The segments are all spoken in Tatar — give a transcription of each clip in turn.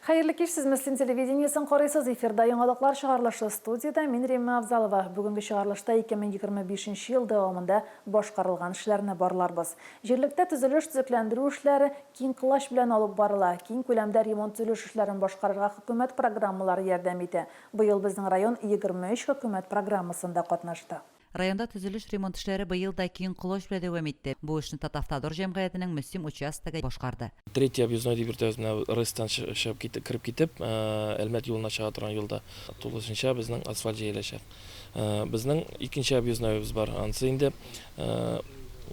Хәерле кич, сез Мөслим телевидениесен карыйсыз. Эфирда яңалыклар чыгарылышы. Студиядә мин Римма Авзалова. Бүгенге чыгарылышта 2025 ел дәвамында башкарылган эшләрне барларбыз. Җирлектә төзелеш-төзекләндерү эшләре киң колач белән алып барыла. Киң күләмдә ремонт-төзелеш эшләрен башкарырга хөкүмәт программалары ярдәм итә. Быел безнең район 23 хөкүмәт программасында катнашты. Районда төзелеш-ремонт эшләре быел да киң колач белән дәвам итте. Бу эшне Татавтодор җәмгыятенең Мөслим участогы башкарды. Третий объездной дип йөртәбез, менә РЭСтан чыгып китеп, кереп китеп, Әлмәт юлына чыга торган юлда тулысынча безнең асфальт җәеләчәк. Безнең икенче объездноебыз бар, анысы инде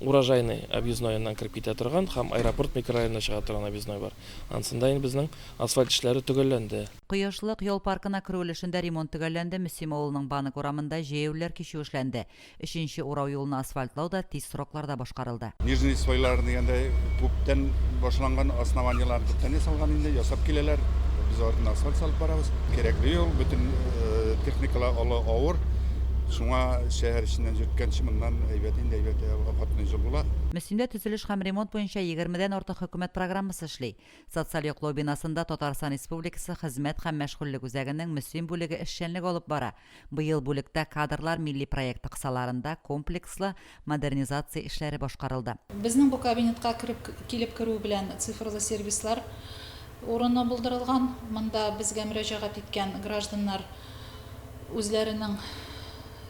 Урожайный объездноеннан кереп китә торган һәм Аэропорт микрорайонына чыга торган объездной бар. Ансында инде безнең асфальт эшләре төгәлләнде. Кояшлык ял паркына керү өлешендә ремонт төгәлләнде, Мөслим авылының Банк урамында җәяүлеләр кичүе эшләнде. Өченче урау юлны асфальтлау да тиз срокларда башкарылды. Нижний слойлар дигәндәй, күптән башланган, основаниеләр күптән ясалган инде, ясап киләләр. Без артына асфальт салып барабыз. Кирәкле юл, бөтен техникалар олы, авыр. Шуңа шәһәр эченнән йөрткәнче моннан әйбәт инде, әйбәт обходной юл була. Мөслимдә төзелеш һәм ремонт буенча егермедән артык хөкүмәт программасы эшли. Социаль яклау бинасында Татарстан Республикасы Хезмәт һәм мәшгульлек үзәгенең Мөслим бүлеге эшчәнлек алып бара. Быел бүлектә Кадрлар милли проекты кысаларында комплекслы модернизация эшләре башкарылды. Безнең бу кабинетка кереп килеп керү белән цифрлы сервислар урыны булдырылган. Монда безгә мөрәҗәгать иткән гражданнар үзләренең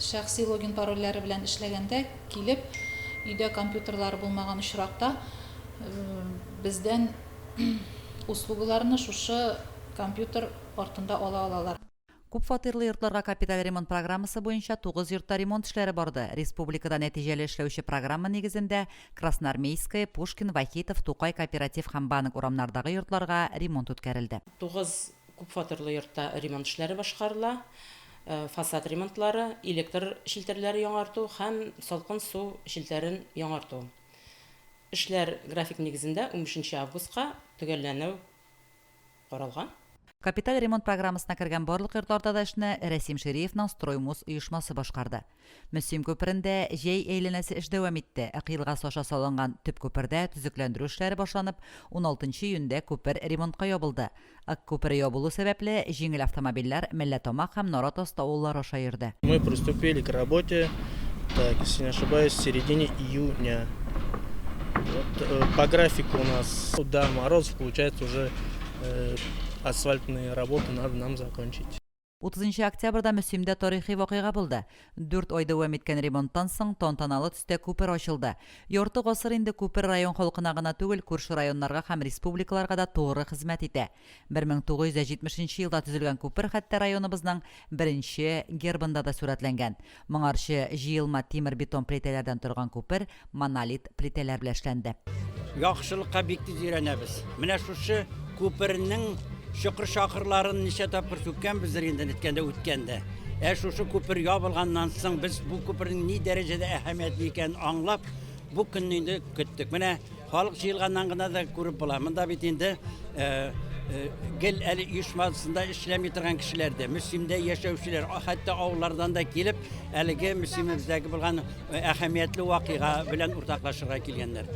шәхси логин-парольләре белән эшләгәндә килеп, өйдә компьютерлары булмаган очракта, Бездән услугаларны шушы компьютер артында ала алалар. Күпфатирлы йортларга капиталь ремонт программасы буенча тугыз йортта ремонт эшләре барды. Республикада нәтиҗәле эшләүче программа нигезендә Красноармейская, Пушкин, Вахитов, Тукай, Кооператив һәм Банк урамнардагы йортларга ремонт үткәрелде. Тугыз күпфатирлы йортта ремонт эшләре башкарыла, фасад ремонтлары, электр челтәрләре яңарту һәм салкын су челтәрен яңарту. Эшләр график нигезендә унбишенче августка төгәлләнү каралган. Капиталь ремонт программасына кергән барлык йортларда да эшне Рәсим Шириевның Строймус оешмасы башкарды. Мөслим күперендә җәй әйләнәсе эш дәвам итте. Ык елгасы аша салынган төп күпердә төзекләндерү эшләре башланып, уналтынчы июньдә күпер ремонтка ябылды. Ык күпере ябылу сәбәпле, җиңел автомобильләр Мәлләтамак һәм Нарат Асты авыллары аша йөрде. Мы приступили к работе, так, если не ошибаюсь, в середине июня. Вот, по графику у нас до морозов, получается, уже асфальтные работы надо нам закончить. 30 октябрьдә Мөслимдә тарихи вакыйга булды. Дүрт ай дәвам иткән ремонттан соң тантаналы төстә күпер ачылды. Ярты гасыр инде күпер район халкына гына түгел, күрше районнарга һәм республикаларга да тугры хезмәт итә. 1970 нче елда төзелгән күпер хәтта районыбызның беренче гербында да сурәтләнгән. Моңарчы җыелма тимер-бетон плитәләрдән торган күпер монолит плитәләр белән эшләнде. Яхшылыкка бик тиз өйрәнәбез. Менә шушы күпернең чокыр-чакырларын ничә тапкыр сүккәнбездер инде ниткәндә үткәндә. Ә шушы күпер ябылганнан соң без бу күпернең ни дәрәҗәдә әһәмиятле икәнен аңлап, бу көнне инде көттек. Менә Халык җыелганнан гына да күреп була. Монда бит инде э, э, гел әле оешмасында эшләми торган кешеләр дә, Мөслимдә яшәүчеләр, хәтта авыллардан да килеп, әлеге Мөслимебездәге булган э, әһәмиятле вакыйга белән уртаклашырга килгәннәр.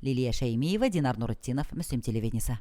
Лилия Шәймиева, Динар Нуретдинов, Мөслим телевидениесе.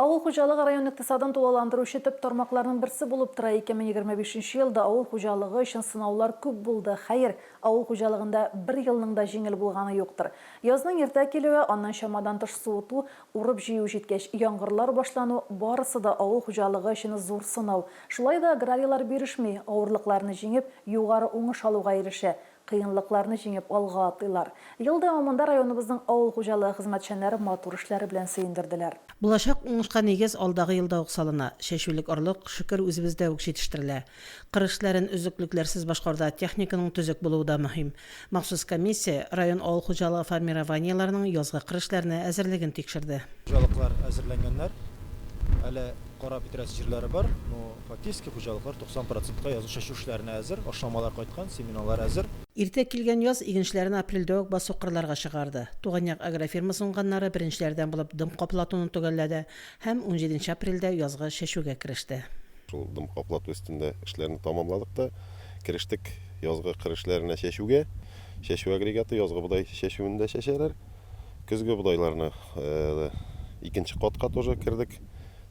Авыл хуҗалыгы район икътисадын тулыландыручы төп тармакларның берсе булып тора. 2025 нче елда авыл хуҗалыгы өчен сынаулар күп булды. Хәер, авыл хуҗалыгында бер елның да җиңел булганы юктыр. Язның иртә килүе, аннан чамадан тыш суыту, урып-җыю җиткәч, яңгырлар башлану, барысы да авыл хуҗалыгы өчен зур сынау. Шулай да аграрийлар бирешми, авырлыкларны җиңеп, югары уңыш алуга ирешә. Кыенлыкларны җиңеп алга атлыйлар. Ел дәвамында районыбызның авыл хуҗалыгы хезмәтчәннәре матур эшләре белән сөендерделәр. Булачак уңышка нигез алдагы елда ук салына. Чәчүлек орлык, шөкер, үзебездә үк җитештерелә. Кыр эшләрен өзеклекләрсез башкаруда техниканың төзек булуы да мөһим. Махсус комиссия район авыл хуҗалыгы формированиеләренең язгы кыр эшләренә әзерлеген тикшерде. Хуҗалыклар әзерләнгәннәр. Әле карап бетерәсе җирләре бар, но фактически хуҗалыклар 90 процентка язгы чәчү эшләренә әзер, ашламалар кайткан, семеналар әзер. Иртә килгән яз игенчеләрне апрельдә үк басу-кырларга чыгарды. Туган як агрофирмасы уңганнары беренчеләрдән булып дым каплатуны төгәлләде һәм унҗиденче апрельдә язгы чәчүгә кереште. Шул дым каплату өстендә эшләрне тамамладык та, керештек язгы кыр эшләренә, чәчүгә. Чәчү агрегаты язгы бодай чәчүен дә чәчәләр. Көзге бодайларны. Икенче катка тоже кердек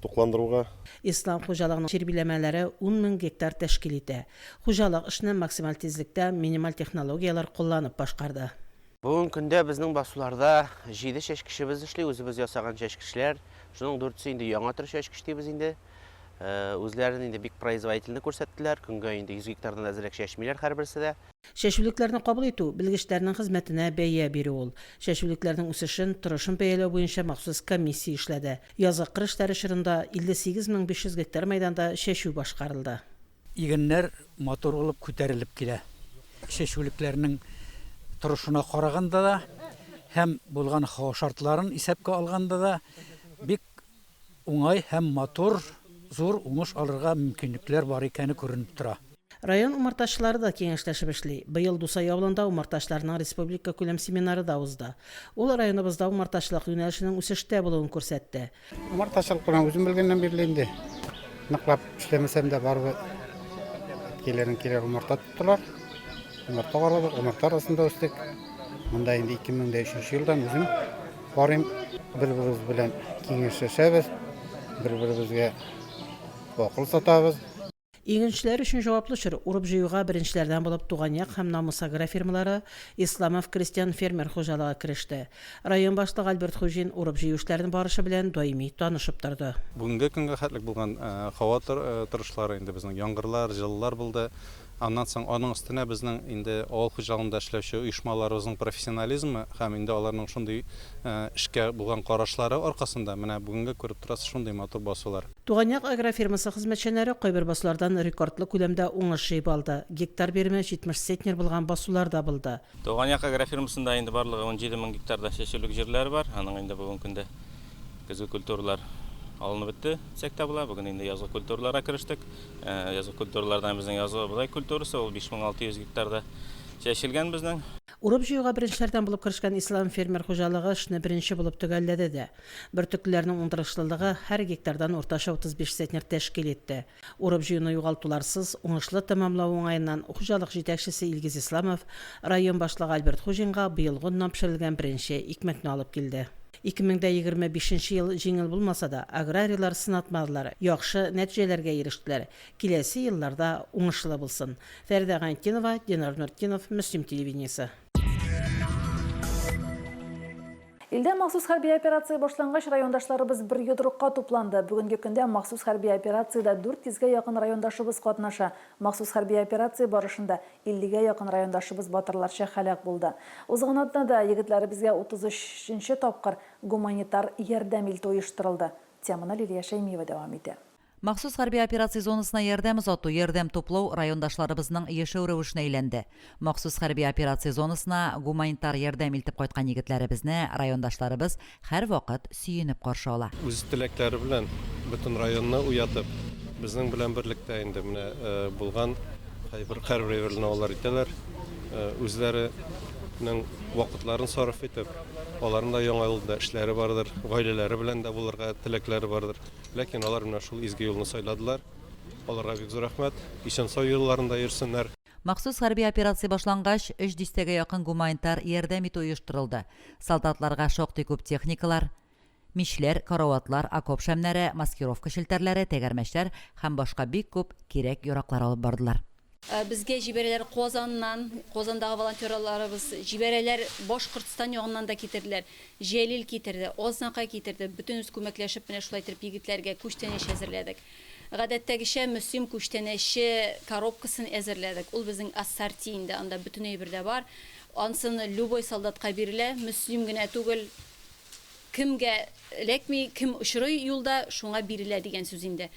тукландыруга. Ислам хуҗалыгының җир биләмәләре 10 мең гектар тәшкил итә. Хуҗалык эшне максималь тизлектә, минималь технологияләр кулланып башкарды. Бүгенге көндә безнең басуларда җиде чәчкечебез эшли, үзебез ясаган чәчкечләр. Шуның дүртесе инде яңа төр чәчкеч дибез инде. Үзләрен инде бик производительно күрсәттеләр. Көнгә инде 100 гектардан әзрәк чәчмиләр һәрберсе дә. Чәчүлекләрне кабул итү, белгечләрнең хезмәтенә бәя бирү ул. Чәчүлекләрнең үсешен, торышын бәяләү буенча махсус комиссия эшләде. Язгы кыр эшләре чорында 58 500 гектар мәйданда чәчү башкарылды. Игеннәр матур булып күтәрелеп килә. Чәчүлекләрнең торышына караганда да һәм булган һава шартларын исәпкә алганда да бик уңай һәм матур, зур уңыш алырга мөмкинлекләр бар икәне күренеп тора. Район умартачылары да киңәшләшеп эшли. Быел Дусай авылында умартачыларның республикакүләм семинары да узды. Ул районыбызда умартачылык юнәлешенең үсештә булуын күрсәтте. Умартачылык белән үзем белгәннән бирле инде ныклап эшләмәсәм дә, барыбер әткәйләрнең килер умарта тоттылар. Умарта карадык, умарта арасында үстек. Монда инде 2003 елдан үзем карыйм. Бер-беребез белән киңәшләшәбез, бер-беребезгә акыл сатабыз. Игенчеләр өчен җаваплы чор. Урып-җыюга беренчеләрдән булып Туган як һәм Намус агрофирмалары, Исламов крестьян-фермер хуҗалыгы кереште. Район башлыгы Альберт Хуҗин урып-җыю эшләренең барышы белән даими танышып торды. Бүгенге көнгә хәтлек булган һава торышлары инде безнең яңгырлар, җылылар булды. Аннан соң аның өстенә безнең инде авыл хуҗалыгында эшләүче оешмаларыбызның профессионализмы һәм инде аларның шундый эшкә булган карашлары аркасында менә бүгенге күреп торасыз шундый матур басулар. Туган як агрофирмасы хезмәтчәннәре кайбер басулардан рекордлы күләмдә уңыш җыеп алды. Гектар биреме 70 центнер булган басулар да булды. Туган як агрофирмасында инде барлыгы 17 мең гектарда чәчүлек җирләр бар. Аның инде бүгенге көндә көзге культуралар алынып бетте дисәк тә була. Бүген инде язгы культураларга керештек. Язгы культуралардан безнең язгы бодай культурасы, ул 5600 гектарда чәчелгән безнең. Урып-җыюга беренчеләрдән булып керешкән Ислам фермер хуҗалыгы эшне беренче булып төгәлләде дә. Бөртеклеләрнең уңдырышлылыгы һәр гектардан уртача 35 центнер тәшкил итте. Урып-җыюны югалтуларсыз, уңышлы тәмамлау уңаеннан хуҗалык җитәкчесе Илгиз Исламов район башлыгы Альберт Хуҗинга быелгы оннан пешерелгән беренче икмәкне алып килде. 2025 нче ел җиңел булмаса да, аграрийлар сынатмадылар, яхшы нәтиҗәләргә ирештеләр. Киләсе еллар да уңышлы булсын. Фәридә Гайнтдинова, Динар Нуртдинов, Мөслим телевидениесе. Илдә махсус хәрби операция башлангач, райондашларыбыз бер йодрыкка тупланды. Бүгенге көндә махсус хәрби операциядә 400 гә якын райондашыбыз катнаша. Махсус хәрби операция барышында 50 гә якын райондашыбыз батырларча һәлак булды. Узган атнада егетләребезгә 33 нче тапкыр гуманитар ярдәм илтү оештырылды. Теманы Лилия Шәймиева дәвам итә. Махсус хәрби операция зонасына ярдәм озату, ярдәм туплау райондашларыбызның яшәү рәвешенә әйләнде. Махсус хәрби операция зонасына гуманитар ярдәм илтеп кайткан егетләребезне райондашларыбыз һәрвакыт сөенеп каршы ала. Үз теләкләре белән бөтен районны уятып, безнең белән берлектә инде менә булган кайбер һәрбер әйберне алар итәләр. Үзләренең вакытларын сарыф итеп, аларның да яңа елда эшләре бардыр, гаиләләре белән дә булырга теләкләре бардыр. Ләкин алар менә шул изге юлны сайладылар. Аларга бик зур рәхмәт. Исән-сау юлларында йөрсеннәр. Махсус хәрби операция башлангач, өч дистәгә якын гуманитар ярдәм итү оештырылды. Солдатларга шактый күп техникалар, мичләр, караватлар, окоп шәмнәре, маскировка челтәрләре, тәгәрмәчләр һәм башка бик күп кирәк-яраклар алып бардылар. Безгә җибәрәләр Казаннан, Казандагы волонтерларыбыз җибәрәләр, Башкортстан ягыннан да китерделәр. Җәлил китерде, Азнакай китерде. Бөтенебез күмәкләшеп менә шулай итеп егетләргә күчтәнәч әзерләдек. Гадәттәгечә Мөслим күчтәнәче коробкасын әзерләдек. Ул безнең ассорти инде, анда бөтен әйбер дә бар. Ансын любой солдатка бирелә, Мөслим генә түгел, Кемгә эләкми, кем очрый юлда, шуңа бирелә дигән сүз инде.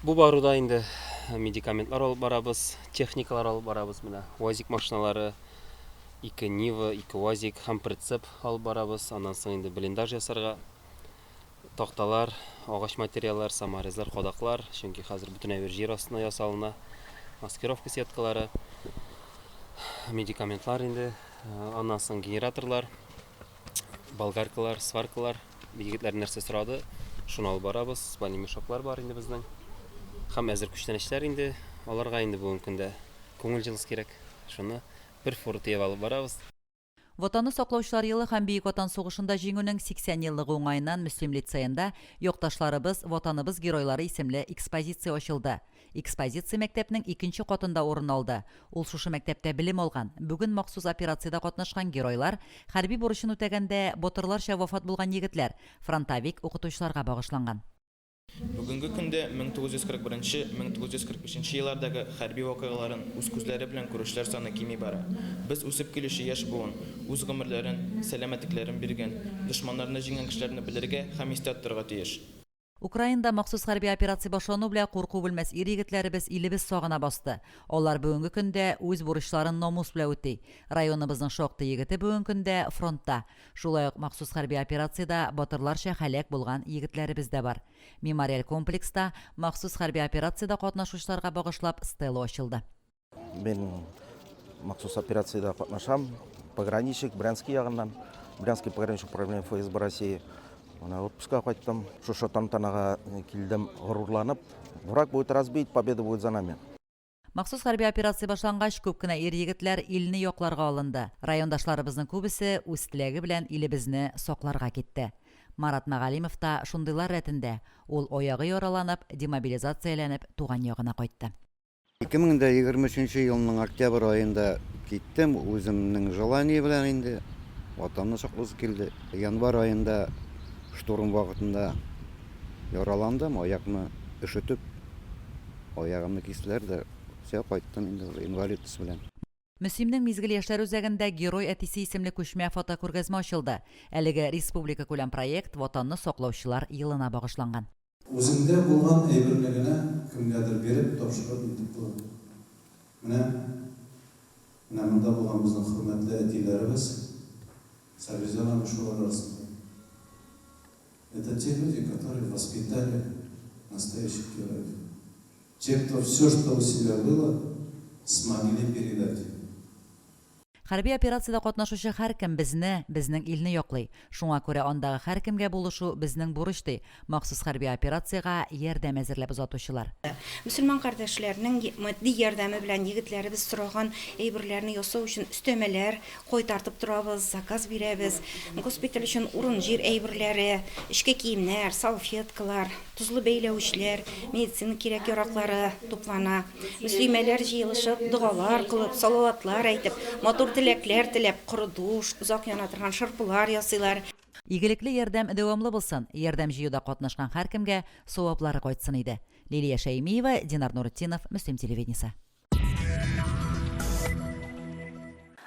Бу баруда инде медикаментлар алып барабыз, техникалар алып барабыз менә. УАЗик машиналары, ике Нива, ике УАЗик һәм прицеп алып барабыз. Аннан соң инде блиндаж ясарга такталар, агач материаллар, саморезлар, кадаклар, чөнки хәзер бөтен әйбер җир астына ясалына. Маскировка сеткалары, медикаментлар инде, аннан соң генераторлар. Болгаркалар, сваркалар, егетләр нәрсә сорады, шуны алып барабыз. Спальный мешоклар бар инде безнең. Һәм әзер күчтәнәчләр инде. Аларга инде бүгенге көндә күңел җылысы кирәк. Шуны бер фура төяп алып барабыз. Ватанны саклаучылар елы һәм Бөек Ватан сугышында Җиңүнең 80 еллыгы уңаеннан Мөслим лицеенда Якташларыбыз, Ватаныбыз геройлары исемле экспозиция ачылды. Экспозиция мәктәпнең икенче катында урын алды. Ул шушы мәктәптә белем алган, бүген махсус операциядә катнашкан геройлар, хәрби бурычын үтәгәндә батырларча вафат булган егетләр, фронтовик укытучыларга багышланган. Бүгенге көндә 1941-1945 нче еллардагы хәрби вакыйгаларын үз күзләре белән күрүчеләр саны кими бара. Без, үсеп килүче яшь буын, үз гомерләрен, сәламәтлекләрен биргән, дошманнарны җиңгән кешеләрне белергә һәм истә тотарга тиеш. Украинада махсус хәрби операция башлану белән курку белмәс ир-егетләребез илебез сагына басты. Алар бүгенге көндә үз бурычларын намус белән үти. Районыбызның шактый егете бүгенге көндә фронтта. Шулай ук махсус хәрби операциядә батырларча һәлак булган егетләребез дә бар. Мемориаль комплекста махсус хәрби операциядә катнашучыларга багышлап стела ачылды. Мин махсус операциядә катнашам. Пограничник Брянский ягыннан. Брянский пограничный управление ФСБ России. Менә отпускка кайттым. Шушы тантанага килдем горурланып. Враг будет разбит, победа будет за нами. Махсус хәрби операция башлангач, күп кенә ир-егетләр илне якларга алынды. Райондашларыбызның күбесе үз теләге белән илебезне сакларга китте. Марат Мәгалимов та шундыйлар рәтендә, ул аягы яраланып, демобилизацияләнеп туган ягына кайтты. 2023 елның октябрь аенда киттем, үземнең желание белән инде, Ватанны саклыйсы килде. Январь аенда штурм вакытында яраландым, аякны өшетеп, Аягымны кистеләр дә, всё, кайттым инде уже инвалидность белән. Мөслимнең Мизгел яшьләр үзәгендә Герой әтисе исемле күчмә фотокүргәзмә ачылды. Әлеге республикакүләм проект Ватанны саклаучылар елына багышланган. Үзеңдә булган әйберне генә кемгәдер биреп, тапшырып нитеп була. Менә, менә монда булган безнең хөрмәтле әтиләребез, Сабирҗан абый шулар арасында. Это те люди, которые воспитали настоящих героев. Те, кто все, что у себя было, смогли передать. Хәрби операциядә катнашучы һәркем безне, безнең илне яклый. Шуңа күрә андагы һәркемгә булышу безнең бурыч, ди махсус хәрби операциягә ярдәм әзерләп озатучылар. Мөселман кардәшләрнең матди ярдәме белән егетләребез сораган әйберләрне ясау өчен өстәмәләр Кайтартып торабыз, заказ бирәбез. Госпиталь өчен урын-җир әйберләре, эчке киемнәр, салфеткалар, тозлы бәйләвечләр, медицина кирәк-яраклары туплана. Мөслимәләр җыелышып, догалар кылып, салаватлар әйтеп, матур теләкләр теләп, коры душ, озак яна торган шырпылар ясыйлар. Игелекле ярдәм дәвамлы булсын, ярдәм җыюда катнашкан һәркемгә саваплары кайтсын иде. Лилия Шәймиева, Динар Нуретдинов, Мөслим телевидениесе.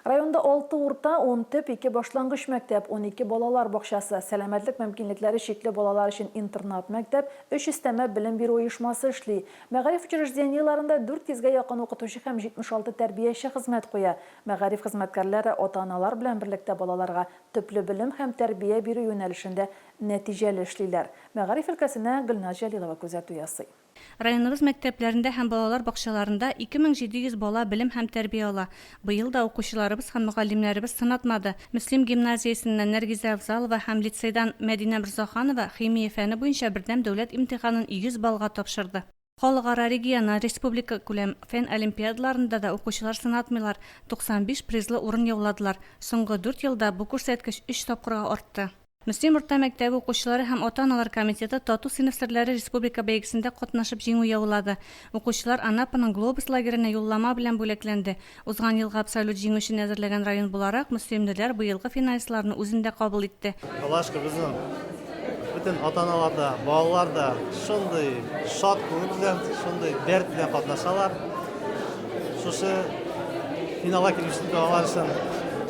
Районда алты урта, ун төп, ике башлангыч мәктәп, 12 балалар бакчасы, сәламәтлек мөмкинлекләре чикле балалар өчен интернат-мәктәп, өч өстәмә белем бирү оешмасы эшли. Мәгариф учреждениеләрендә 400 гә якын укытучы һәм 76 тәрбияче хезмәт куя. Мәгариф хезмәткәрләре ата-аналар белән берлектә балаларга төпле белем һәм тәрбия бирү юнәлешендә нәтиҗәле эшлиләр. Мәгариф өлкәсенә Гөлназ Җәлилова күзәтү ясый. Районыбыз мәктәпләрендә һәм балалар бакчаларында 2700 бала белем һәм тәрбия ала. Быел да укучыларыбыз һәм мөгаллимнәребез сынатмады. Мөслим гимназиясеннән Нәргизә Афзалова һәм лицейдан Мәдинә Морзаханова химия фәне буенча бердәм дәүләт имтиханын 100 баллга тапшырды. Халыкара, региональ, республикакүләм фән олимпиадаларында да укучылар сынатмыйлар, 95 призлы урын яуладылар. Соңгы дүрт елда бу күрсәткеч өч тапкырга артты. Мөслим урта мәктәбе укучылары һәм ата-аналар комитеты Тату сыйныф серләре республика бәйгесендә катнашып җиңү яулады. Укучылар Анапаның Глобус лагерена юллама белән бүләкләнде. Узган елгы абсолют җиңүчене әзерләгән район буларак, мөслимлеләр быелгы финалистларны үзендә кабул итте. Аллага шөкер, безнең бөтен ата-аналар да, балалар да шундый шат күңел белән, шундый дәрт белән катнашалар. Шушы финалга килүче балалар өчен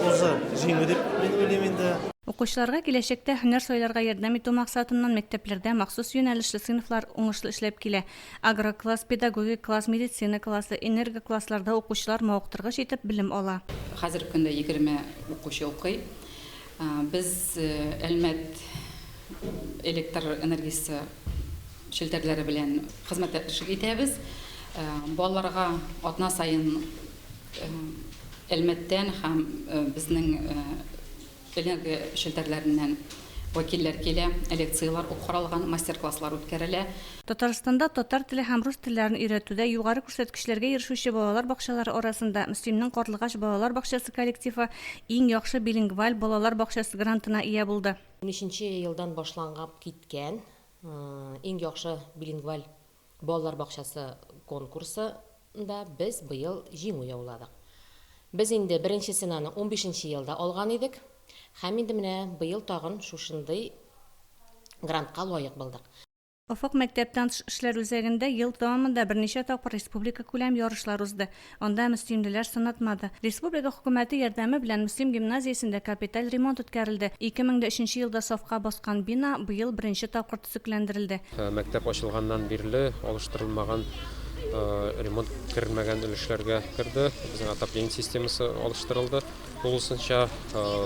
уже җиңү дип мин уйлыйм инде. Укучыларга киләчәктә һөнәр сайларга ярдәм итү максатыннан мәктәпләрдә махсус юнәлешле сыйныфлар уңышлы эшләп килә. Агрокласс, педагогик класс, медицина классы, энергоклассларда укучылар мавыктыргыч итеп белем ала. Хәзерге көндә 20 укучы укый. Без Әлмәт электр энергиясе челтәрләре белән хезмәттәшлек итәбез. Балаларга атна саен Әлмәттән һәм безнең Энергия челтәрләреннән вәкилләр килә, лекцияләр ук каралган, мастер-класслар үткәрелә. Татарстанда татар теле һәм рус телләрен өйрәтүдә югары күрсәткечләргә ирешүче балалар бакчалары арасында Мөслимнең Карлыгач балалар бакчасы коллективы Иң яхшы билингваль балалар бакчасы грантына ия булды. Унөченче елдан башлангап киткән Иң яхшы билингваль Балалар бакчасы конкурсы нда без быел җиңү яуладык. Без инде беренчесен аны унбишенче елда алган идек һәм инде менә быел тагын шушындый грантка лаек булдык. Офык мәктәптән тыш эшләр үзәгендә ел дәвамында берничә тапкыр республикакүләм ярышлар узды. Анда мөслимлеләр сынатмады. Республика хөкүмәте ярдәме белән Мөслим гимназиясендә капиталь ремонт үткәрелде. 2003 нче елда сафка баскан бина быел беренче тапкыр төзекләндерелде. Мәктәп ачылганнан бирле алыштырылмаган, ремонт кермәгән өлешләргә керде. Безнең отопление системасы алыштырылды тулысынча,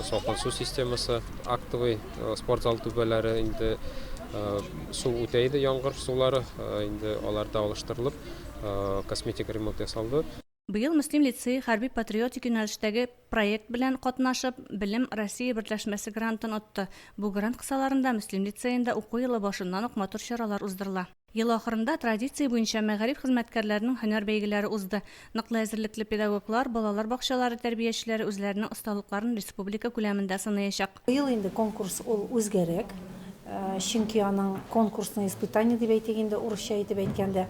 салкын су системасы, актовый спорт залы түбәләре инде су үтә иде, яңгыр сулары, инде алар да алыштырылып, Косметик ремонт ясалды. Быел Мөслим лицее хәрби-патриотик юнәлештәге проект белән катнашып, Белем Россия берләшмәсе грантын отты. Бу грант кысаларында Мөслим лицеенда уку елы башыннан ук матур чаралар уздырыла. Ел ахырында традиция буенча мәгариф хезмәткәрләренең һөнәр бәйгеләре узды. Ныклы әзерлекле педагоглар, балалар бакчалары тәрбиячеләре үзләренең осталыкларын республика күләмендә сынаячак. Быел инде конкурс ул үзгәрәк, чөнки аның конкурсное испытание дип әйтик инде урысча итеп әйткәндә,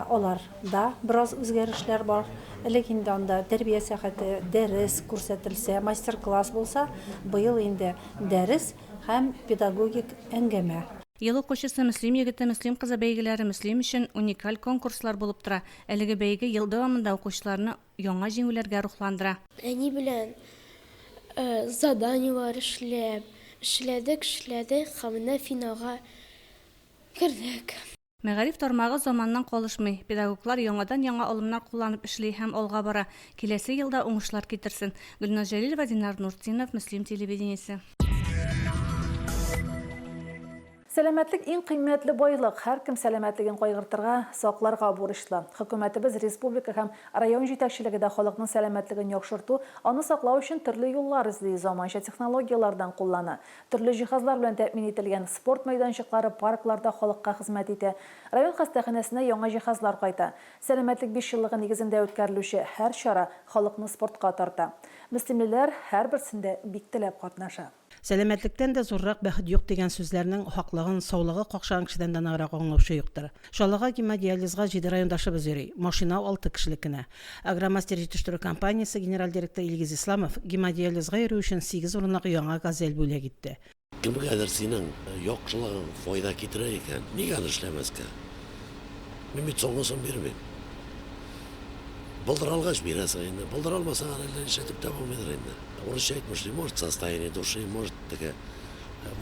аларда бераз үзгәрешләр бар. Элек инде анда тәрбия сәгате, дәрес күрсәтелсә, мастер-класс булса, быел инде дәрес һәм педагогик әңгәмә. Ел укучысы, Мөслим егете, Мөслим кызы бәйгеләре Мөслим өчен уникаль конкурслар булып тора. Әлеге бәйге ел дәвамында укучыларны яңа җиңүләргә рухландыра. Әни белән заданиелар эшләп, эшләдек, эшләдек һәм менә финалга кердек. Мәгариф тармагы заманнан калышмый. Педагоглар яңадан-яңа алымнар кулланып эшли һәм алга бара. Киләсе ел да уңышлар китерсен. Гөлназ Җәлилова, Динар Нуртдинов, Мөслим телевидениесе. Сәламәтлек иң кыйммәтле байлык. Һәркем сәламәтлеген кайгыртырга, сакларга бурычлы. Хөкүмәтебез, республика һәм район җитәкчелеге дә халыкның сәламәтлеген яхшырту, аны саклау өчен төрле юллар эзли, заманча технологияләрдән куллана. Төрле җиһазлар белән тәэмин ителгән спорт мәйданчыклары, парклар да халыкка хезмәт итә. Район хастаханәсенә яңа җиһазлар кайта. Сәламәтлек бишьеллыгы нигезендә үткәрелүче һәр чара халыкны спортка тарта. Мөслимлеләр һәрберсендә бик теләп катнаша. Сәламәтлектән дә зуррак бәхет юк дигән сүзләрнең хаклыгын саулыгы какшаган кешедән дә ныграк аңлаучы юктыр. Чаллыга гемодиализга җиде райондашыбыз йөри, машина алты кешелек кенә. Агромастер җитештерү компаниясе генераль директоры Илгиз Исламов гемодиализга йөрү өчен сигез урынлык яңа Газель бүләк итте. Кемгәдер синең яхшылыгың файда китерә икән, нигә аны эшләмәскә? Мин бит соңгысын бирмим. Булдыра алгач бирәсең инде, булдыра алмасаң, аны әллә нишләтеп тә булмыйдыр инде. Урысча әйтмешли, может, состояние души, может, теге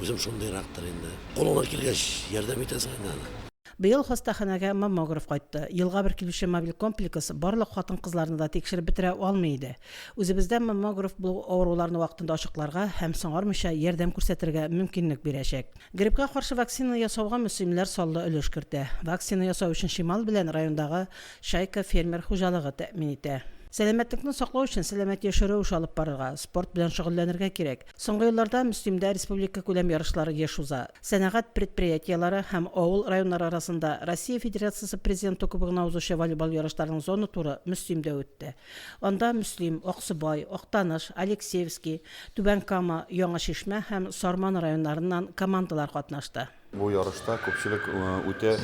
үзем шундыйрактыр инде. Кулыңнан килгәч, ярдәм итәсең инде аны. Быел хастаханәгә маммограф кайтты. Елга бер килүче мобиль комплекс барлык хатын-кызларны да тикшереп бетерә алмый иде. Үзебездә маммограф булу авыруларны вакытында ачыкларга һәм соңармыйча ярдәм күрсәтергә мөмкинлек бирәчәк. Гриппка каршы вакцина ясауга мөслимләр саллы өлеш кертә. Вакцина ясау өчен чимал белән райондагы Чайка фермер хуҗалыгы тәэмин итә. Сәламәтлекне саклау өчен сәламәт яшәү рәвеше алып барырга, спорт белән шөгыльләнергә кирәк. Соңгы елларда Мөслимдә республикакүләм ярышлар еш уза. Сәнәгать предприятиеләре һәм авыл районнары арасында Россия Федерациясе Президенты Кубогына узучы волейбол ярышларының зона туры Мөслимдә үтте. Анда Мөслим, Аксубай, Актаныш, Алексеевский, Түбән Кама, Яңа Чишмә һәм Сарман районнарыннан командалар катнашты. Бу ярышта күпчелек үтә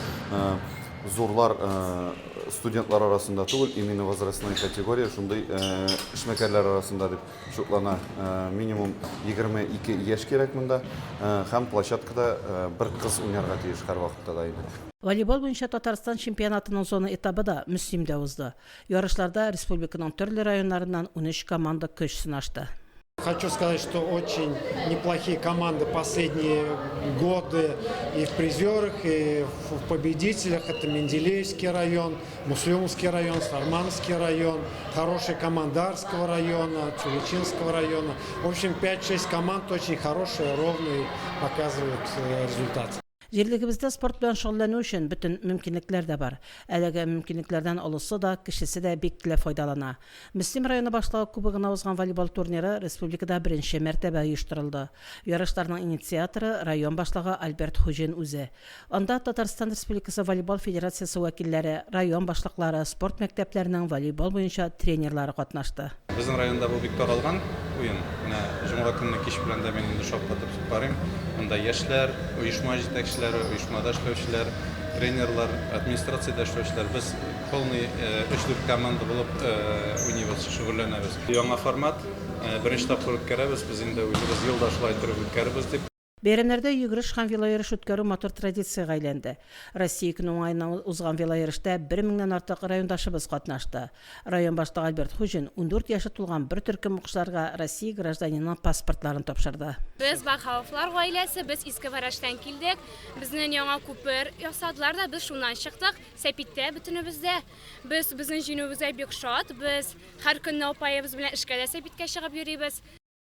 зурлар студентлар арасында түгел, именно возрастной категория шундый эшмәкәрләр арасында дип шутлана. Минимум 22 яшь кирәк монда һәм площадкада бер кыз уйнарга тиеш һәрвакытта да инде. Волейбол буенча Татарстан чемпионатының зона этабы да Мөслимдә узды. Ярышларда республиканың төрле районнарыннан 13 команда көч сынашты. Хочу сказать, что очень неплохие команды последние годы и в призерах, и в победителях. Это Менделеевский район, Муслюмский район, Сарманский район, хорошие команды Арского района, Чуличинского района. В общем, 5-6 команд очень хорошие, ровные, показывают э, результат. Җирлегебездә спорт белән шөгыльләнү өчен бөтен мөмкинлекләр дә бар. Әлеге мөмкинлекләрдән олысы да, кечесе дә бик теләп файдалана. Мөслим районы башлыгы кубогына узган волейбол турниры республикада беренче мәртәбә оештырылды. Ярышларның инициаторы, район башлыгы Альберт Хуҗин үзе. Анда Татарстан Республикасы волейбол федерациясе вәкилләре, район башлыклары, спорт мәктәпләренең волейбол буенча тренерлары катнашты. Безнең районда бу бик таралган уен. Менә җомга көнне кич белән дә мин инде шаккатып карыйм. Монда яшьләр, оешма җитәкчеләре, оешмада эшләүчеләр, тренерлар, администрациядә эшләүчеләр, без полный өч-дүрт команда булып уйныйбыз, шөгыльләнәбез. Яңа формат, беренче тапкыр үткәрәбез, без инде уйлыйбыз, ел да шулай иттереп үткәрербез дип. Бәйрәмнәрдә йөгереш һәм велойөреш үткәрү матур традициягә әйләнде. Россия көне уңаеннан узган велойөрештә бер меңнән артык райондашыбыз катнашты. Район башлыгы Альберт Хуҗин 14 яше тулган бер төркем укучыларга Россия гражданинының паспортларын тапшырды. Без Бахаовлар гаиләсе, без Иске Вәрәштән килдек. Безнең яңа күпер ясадылар да, без шуннан чыктык. Сәпиттә бөтенебез дә. Без безнең җиңүебезгә бик шат. Без һәр көнне апаебыз белән эшкә дә Сәпиткә чыгып йөрибез.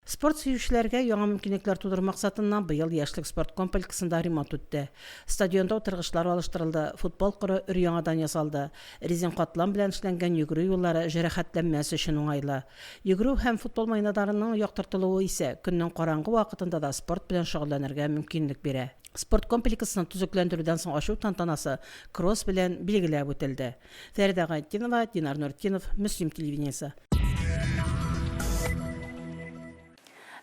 Спорт сөючеләргә яңа мөмкинлекләр тудыру максатыннан быел Яшьлек спорт комплексында ремонт үтте. Стадионда утыргычлар алыштырылды, футбол кыры өр-яңадан ясалды, резин катлам белән эшләнгән йөгерү юллары җәрәхәтләнмәс өчен уңайлы. Йөгерү һәм футбол майнадарының яктыртылуы исә көннең караңгы вакытында да спорт белән шөгыльләнергә мөмкинлек бирә. Спорт комплексын төзекләндерүдән соң ачу тантанасы кросс белән билгеләп үтелде. Фәридә Гайнетдинова, Динар Нуртдинов, Мөслим телевидениесе.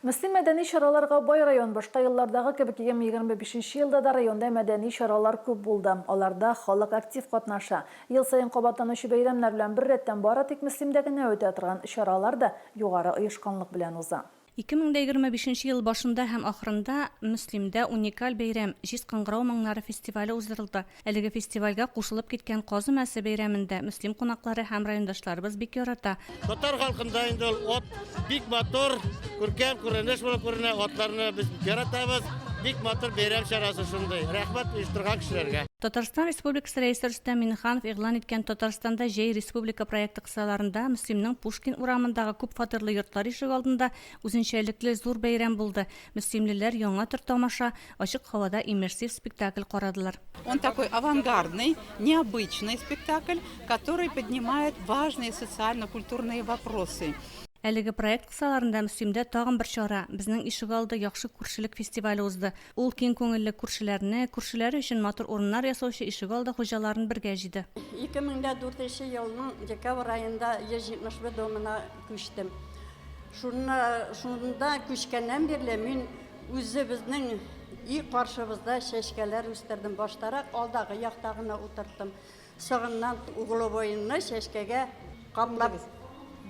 Мөслим мәдәни чараларга бай район. Башка еллардагы кебек 2025 нче елда да районда мәдәни чаралар күп булды. Аларда халык актив катнаша. Ел саен кабатланучы бәйрәмнәр белән беррәттән бары тик Мөслимдә генә үтә торган чаралар да югары оешканлык белән уза. 2025 нче ел башында һәм ахырында Мөслимдә уникаль бәйрәм, Җиз кыңгырау моңнары фестивале уздырылды. Әлеге фестивальгә кушылып киткән Каз өмәсе бәйрәмен дә Мөслим кунаклары һәм райондашларыбыз бик ярата. Татар халкында инде ул ат бик матур, күркәм күренеш булып күренә. Атларны без бик яратабыз. Бик матур бәйрәм чарасы шундый. Рәхмәт оештырган кешеләргә. Татарстан Республикасы Рәисе Рөстәм Миңнеханов игълан иткән Татарстанда җәй республика проекты кысаларында Мөслимнең Пушкин урамындагы күп фатирлы йортлар ишегалдында үзенчәлекле зур бәйрәм булды. Мөслимлеләр яңа төр тамаша, ачык һавада иммерсив спектакль карадылар. Он такой авангардный, необычный спектакль, который поднимает важные социально-культурные вопросы. Әлеге проект кысаларында Мөслимдә тагын бер чара, Безнең ишегалды, яхшы күршелек фестивале узды. Ул киң күңелле күршеләрне, күршеләре өчен матур урыннар ясаучы ишегалды хуҗаларын бергә җыйды. 2004 нче елның декабрь аенда 171 домына күчтем. Шунна, шунда күчкәннән бирле мин үзебезнең өй каршыбызда чәчкәләр үстердем. Баштарак алдагы якта гына утырттым. Соңыннан угловойны чәчкәгә каплап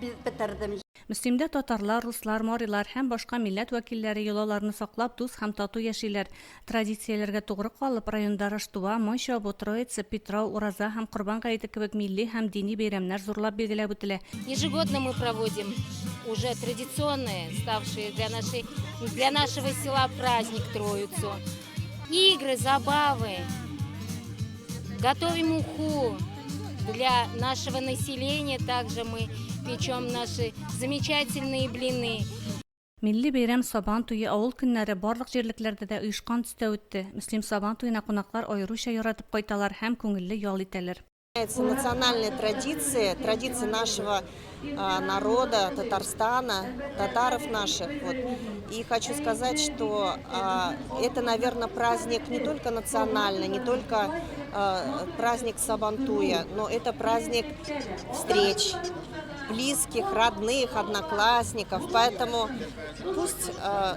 бетердем. Мөслимдә татарлар, руслар, марилар һәм башка милләт вәкилләре йолаларны саклап, дус һәм тату яшиләр. Традицияләргә тугры калып, районда Раштуа, Май чабу, Троица, Питрау, Ураза һәм Корбан гаете кебек милли һәм дини бәйрәмнәр зурлап билгеләп үтелә. Ежегодно мы проводим уже традиционные, ставшие для нашей, для нашего села праздник Троицу. Игры, забавы, готовим уху для нашего населения, также мы печем наши замечательные блины. Милли бәйрәм Сабан туе авыл көннәре барлык җирлекләрдә дә оешкан төстә үтте. Мөслим Сабан туена кунаклар аеруча яратып кайталар һәм күңелле ял итәләр. Национальные традиции, традиции нашего народа, Татарстана, татаров наших. Вот. И хочу сказать, что это, наверное, праздник не только национальный, не только праздник Сабантуя, но это праздник встреч, близких, родных, одноклассников. Поэтому пусть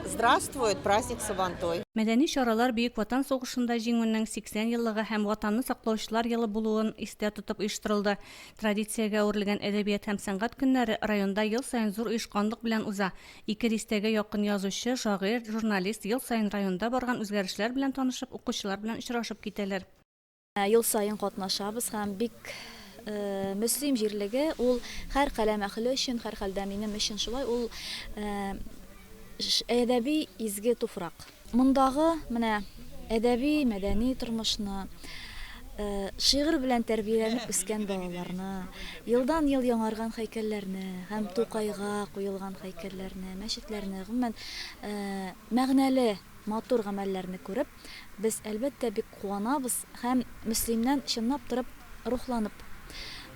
здравствует праздник Сабантуй. Мәдәни чаралар Бөек Ватан сугышында Җиңүнең 80 еллыгы һәм Ватанны саклаучылар елы булуын истә тотып оештырылды. Традициягә әверелгән Әдәбият һәм сәнгать көннәре районда ел саен зур оешканлык белән уза. Ике дистәгә якын язучы, шагыйрь, журналист ел саен районда барган үзгәрешләр белән танышып, укучылар белән очрашып китәләр. Ел саен катнашабыз һәм бик Мөслим җирлеге ул һәр каләм әһеле өчен, һәрхәлдә минем өчен шулай, ул әдәби изге туфрак. Мондагы менә әдәби, мәдәни тормышны, шигырь белән тәрбияләнеп үскән балаларны, елдан-ел яңарган һәйкәлләрне һәм Тукайга куелган һәйкәлләрне, мәчетләрне, гомумән, мәгънәле. матур гамәлләрне күреп, без, әлбәттә, бик куанабыз һәм Мөслимнән чынлап торып рухланып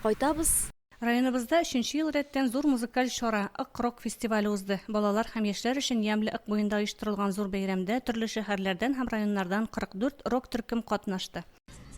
кайтабыз. Районыбызда өченче ел рәттән зур музыкаль чара, Ык рок фестивале узды. Балалар һәм яшьләр өчен Ямьле Ык буенда оештырылган зур бәйрәмдә төрле шәһәрләрдән һәм районнардан 44 рок-төркем катнашты.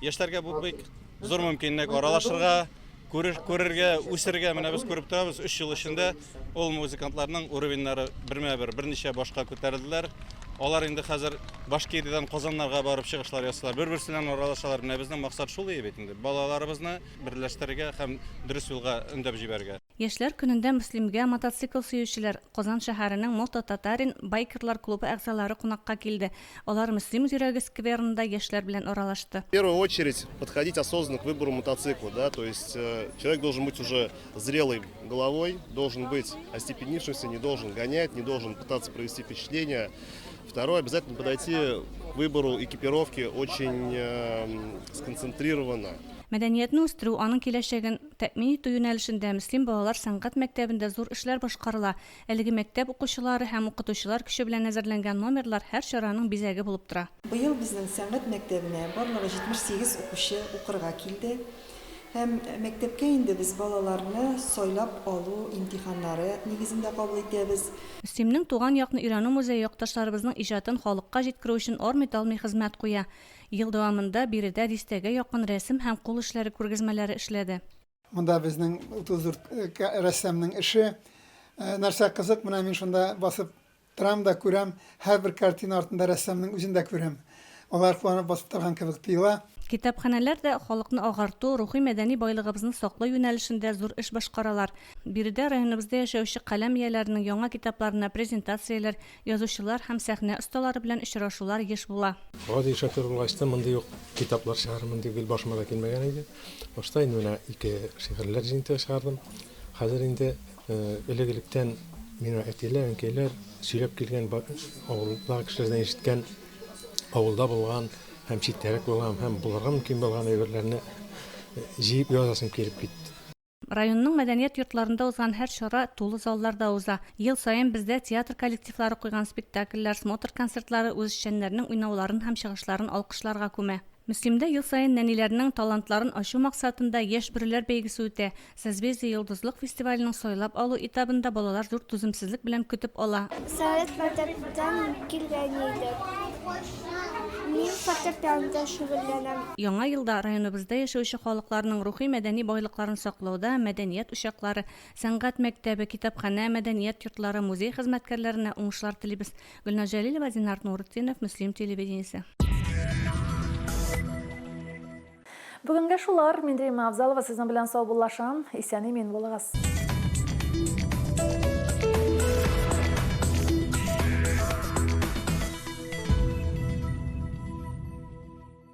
Яшьләргә бу бик зур мөмкинлек аралашырга, күрер, күрергә, үсергә. Менә без күреп торабыз, өч ел эчендә ул музыкантларның уровеньнары бермә-бер, берничә башка күтәрелделәр. Алар инде хәзер Башкириядән Казаннарга барып чыгышлар ясыйлар, бер-берсе белән аралашалар. Менә безнең максат шул ие бит инде, балаларыбызны берләштерергә һәм дөрес юлга өндәп җибәрергә. Яшьләр көнендә Мөслимгә мотоцикл сөючеләр, Казан шәһәренең Мото Татарин байкерлар клубы әгъзалары кунакка килде. Алар Мөслим йөрәге скверында яшьләр белән аралашты. В первую очередь подходить осознанно к выбору мотоцикла, да, то есть человек должен быть уже зрелой головой, должен быть остепенившимся, не должен гонять, не должен пытаться провести впечатление. Второе, обязательно подойти к выбору экипировки очень сконцентрированно. Мәдәниятне үстерү, аның киләчәген тәэмин итү юнәлешендә Мөслим балалар сәнгать мәктәбендә зур эшләр башкарыла. Әлеге мәктәп укучылары һәм укытучылар көче белән әзерләнгән номерлар һәр чараның бизәге булып тора. Быел безнең сәнгать мәктәбенә барлыгы 78 укучы укырга килде. Һәм мәктәпкә инде без балаларны сайлап алу имтиханнары нигезендә кабул итәбез. Мөслимнең туган якны өйрәнү музее якташларыбызның иҗатын халыкка җиткерү өчен армый-талмый хезмәт куя. Ел дәвамында биредә дистәгә якын рәсем һәм кул эшләре күргәзмәләре эшләде. Монда безнең 34 рәссамның эше. Нәрсә кызык, менә мин шунда басып торам да күрәм, һәрбер картина артында рәссамның үзен дә күрәм. Алар куанып басып торган кебек тоела. Китапханәләр дә халыкны агарту, рухи-мәдәни байлыгыбызны саклау юнәлешендә зур эш башкаралар. Биредә районыбызда яшәүче каләм ияләренең яңа китапларына презентацияләр, Язучылар һәм сәхнә осталары белән очрашулар еш була. Гади шофер булгач та, мондый ук китаплар чыгарырмын дип гел башыма да килмәгән иде. Башта инде менә ике шигырьләр җыентыгы чыгардым. Хәзер инде элек-электән миңа әтиләр, әнкәйләр сөйләп килгән, авылдагы кешеләрдән ишеткән, авылда булган һәм читтәрәк булган һәм булырга мөмкин булган әйберләрне җыеп язасым килеп китте. Районның мәдәният йортларында узган һәр чара тулы залларда уза. Ел саен бездә театр коллективлары куйган спектакльләр, смотр концертлары үзешчәннәрнең уйнауларын һәм чыгышларын алкышларга күмә. Мөслимдә ел саен нәниләрнең талантларын ачу максатында Яшь бөреләр бәйгесе үтә. Созвездие-Йолдызлык фестиваленең сайлап алу этабын да балалар зур түземсезлек белән көтеп ала. Совет мәктәптән килгән идек. Мин фортепианода шөгыльләнәм. Яңа елда районыбызда яшәүче халыкларның рухи-мәдәни байлыкларын саклауда мәдәният учаклары, сәнгать мәктәбе, китапханә, мәдәният йортлары, музей хезмәткәрләренә уңышлар телибез. Гөлназ Җәлилова, Динар Нуретдинов, Мөслим телевидениесе. Бүгенгә шулар. Мин Римма Авзалова сезнең белән саубуллашам. Исән-имин булыгыз.